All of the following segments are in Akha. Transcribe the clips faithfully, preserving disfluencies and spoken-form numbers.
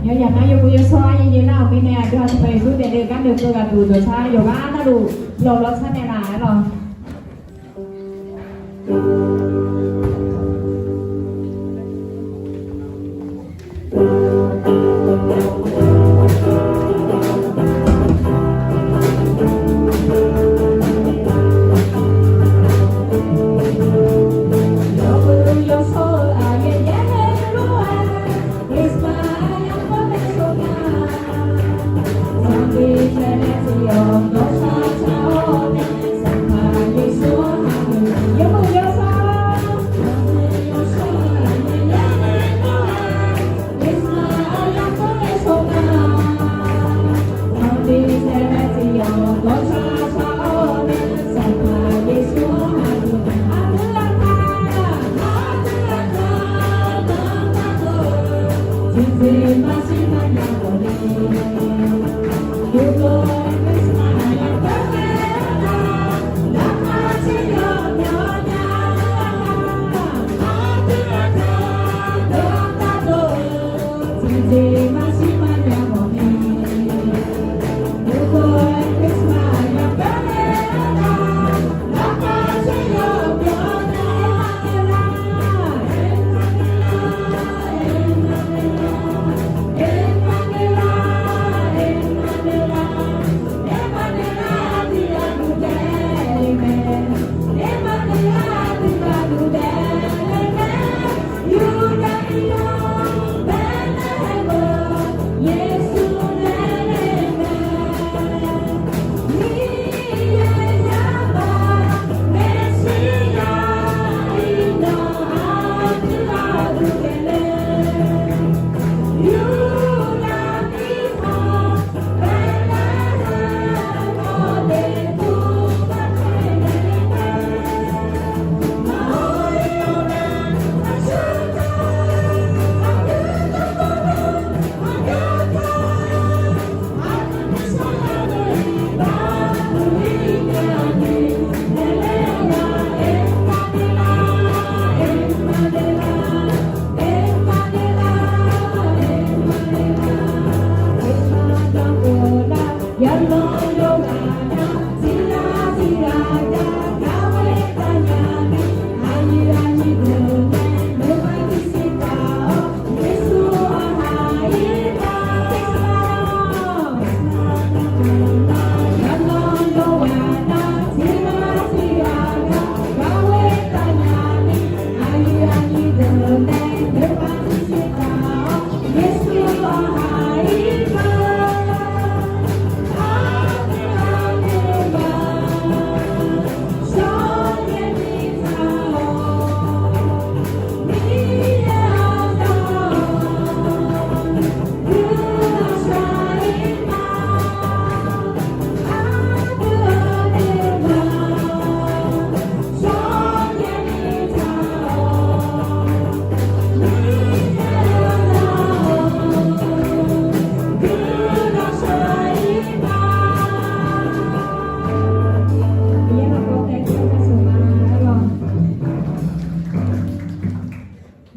Yawqyaq nar yawmuiq yawshawr aryaer yaer nar-euq mirnae, aqdui-aq Sanqpaq Yeqsur daefle gar noeqkeuv gaqduq dawqtawr yawqghaq navluf lawqlawr tsar naeqlaf-aer lawq.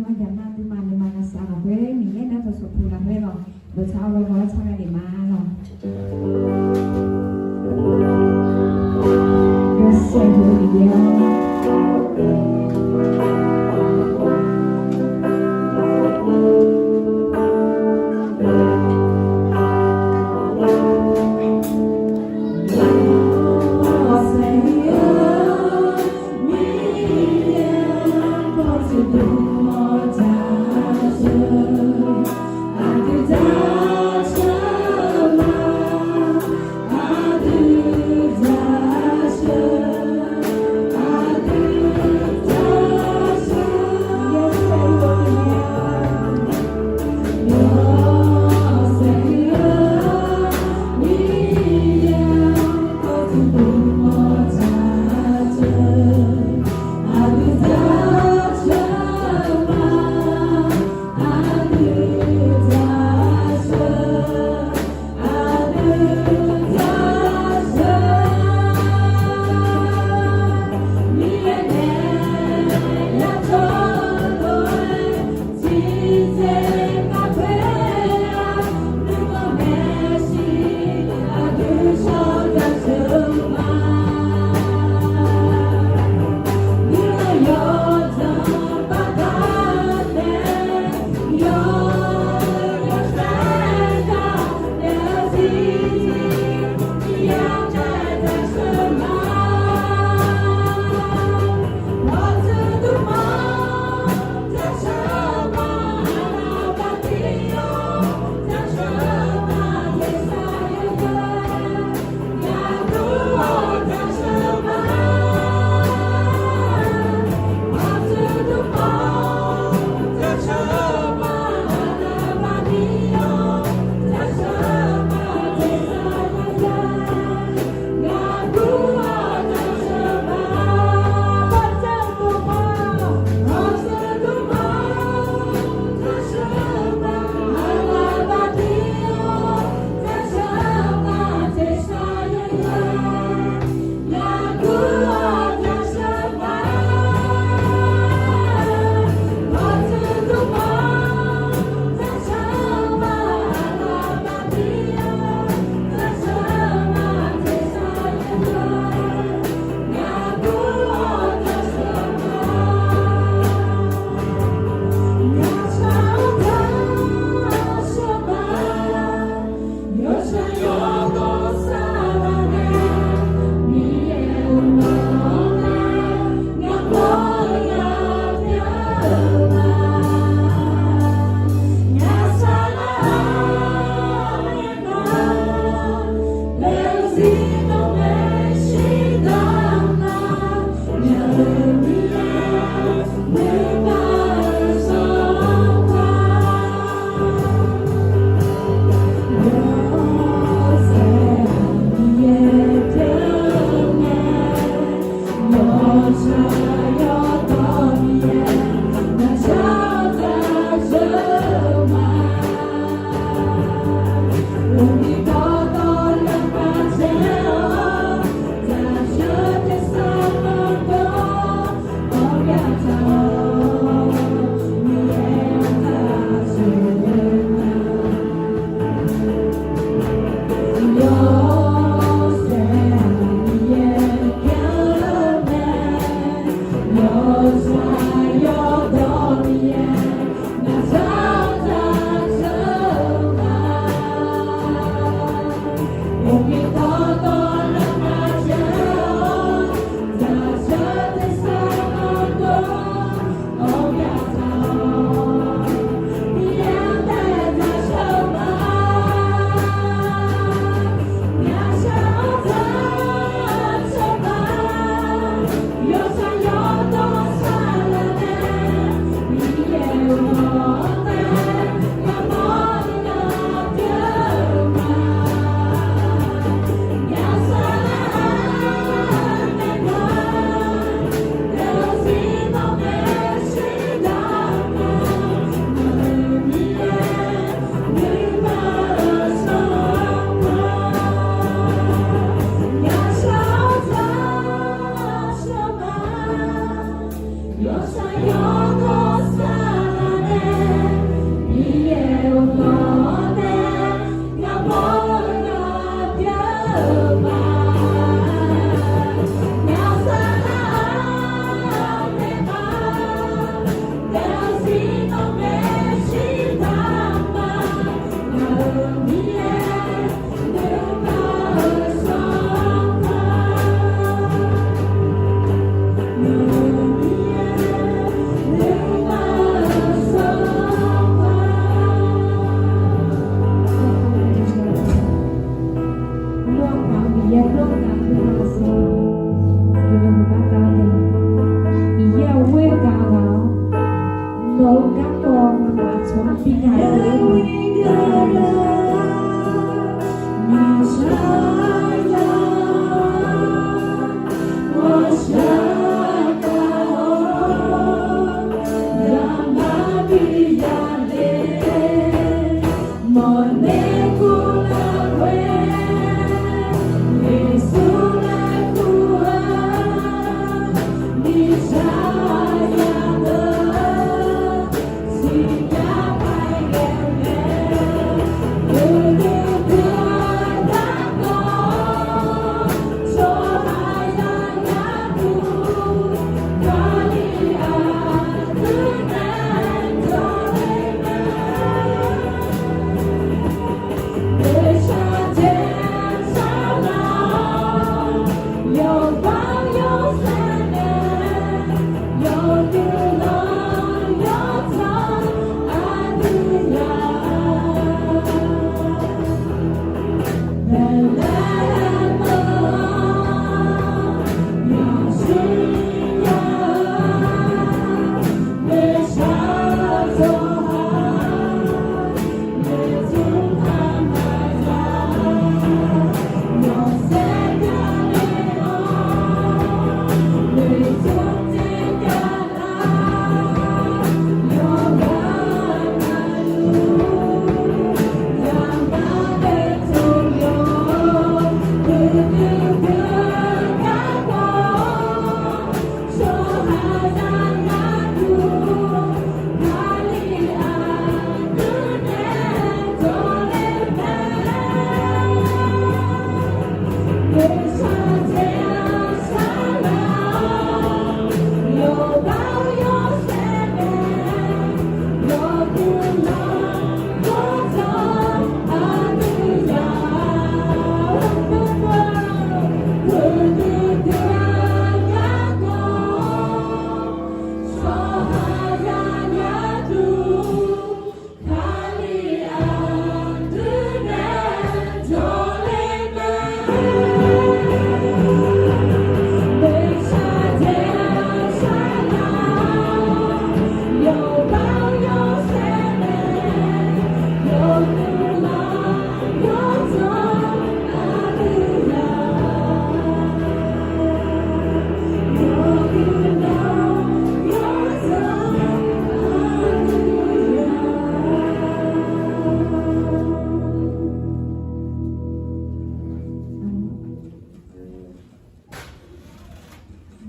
Yawqjaq nar duima nuima lavsav lafkhoer Miqyaer nar tawq shawqpuq lafkhoer lawq. Dawqtsaq-awr ghawrmawr-aer tsawrghae lef ma lawq.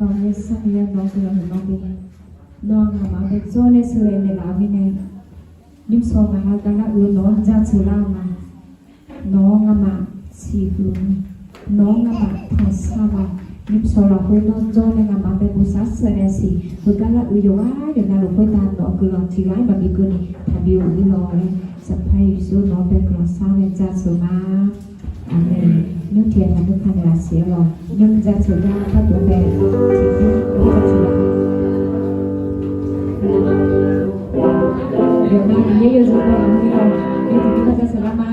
Baqmaqya sharnya nawr guiqlanq huiqma beu. Nawr nga'maf-anr bae jawrnae sheuqghae naeqlaf-eu mirnae, nymrshawq ngaq ha gar nar-eu nawq-anr jaceuq lar-eu ma. Nawq-anr nga'maf siqhuiq-eu ma. Nawq-anr nga'maf tanqshar ma. Nymrshawq lafkhoer nawr jawrnae nga'maf-anr bae bosav sheuqghae naeq siq. Heugar lar-eu yawqghaq yawqnavluf khoertav nawq-eu guiqlanq tiq ghaq-aer maqbi keuvni taqbi ghof-ir lawq laer, Sanqpaq Yeqsur nawq-anr bae guiqlanq shar nae jaceuq ma. Aqmeq. Nymr tiq ghaq taqnymr ka naeqlaf siq-aer lawq. Nymr jaceuq gar par dov bae tiqbymr jaceuq lar. Yawqha Miqyaer yawzeu bae lafkhoer lawq, nymr tiqbymr jaceuq lar ma.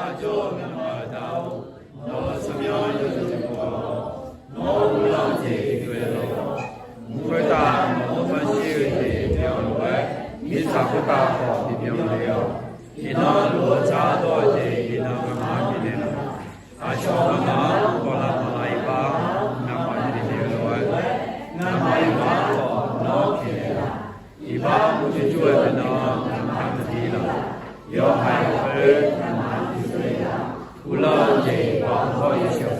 Aqjox-eu Miqyaer-euq Daq-or, nawq-euq tsawrmyanr yawjeq tiqpov-awq. Nawr uvlanr-eu jeq pyeuf-eu lor. Khoertav nawq-anr maqshir-eu jeq byan-eu lof-aer, mirtsaq khoertav khawf bibyan le-awq. Iqnan lof-aer tsardawr-eu jeq iqnan nga'maf bifnaeq laf. Aqcawq nga'maf-anr dawqlaf maqlaf iqbax-anr nga'maf bifnaeq-eu lof-aer, nga'maf iqbax-anr khawf nawr bifnaeq laf. Iqbax murjur jur-aer baenan nga'maf-anr bifnaeq laf. Yawhaiq lafkhoer nga'maf-anr bifnaeq laf. Uvlanr-eu jeq bawr yawshawq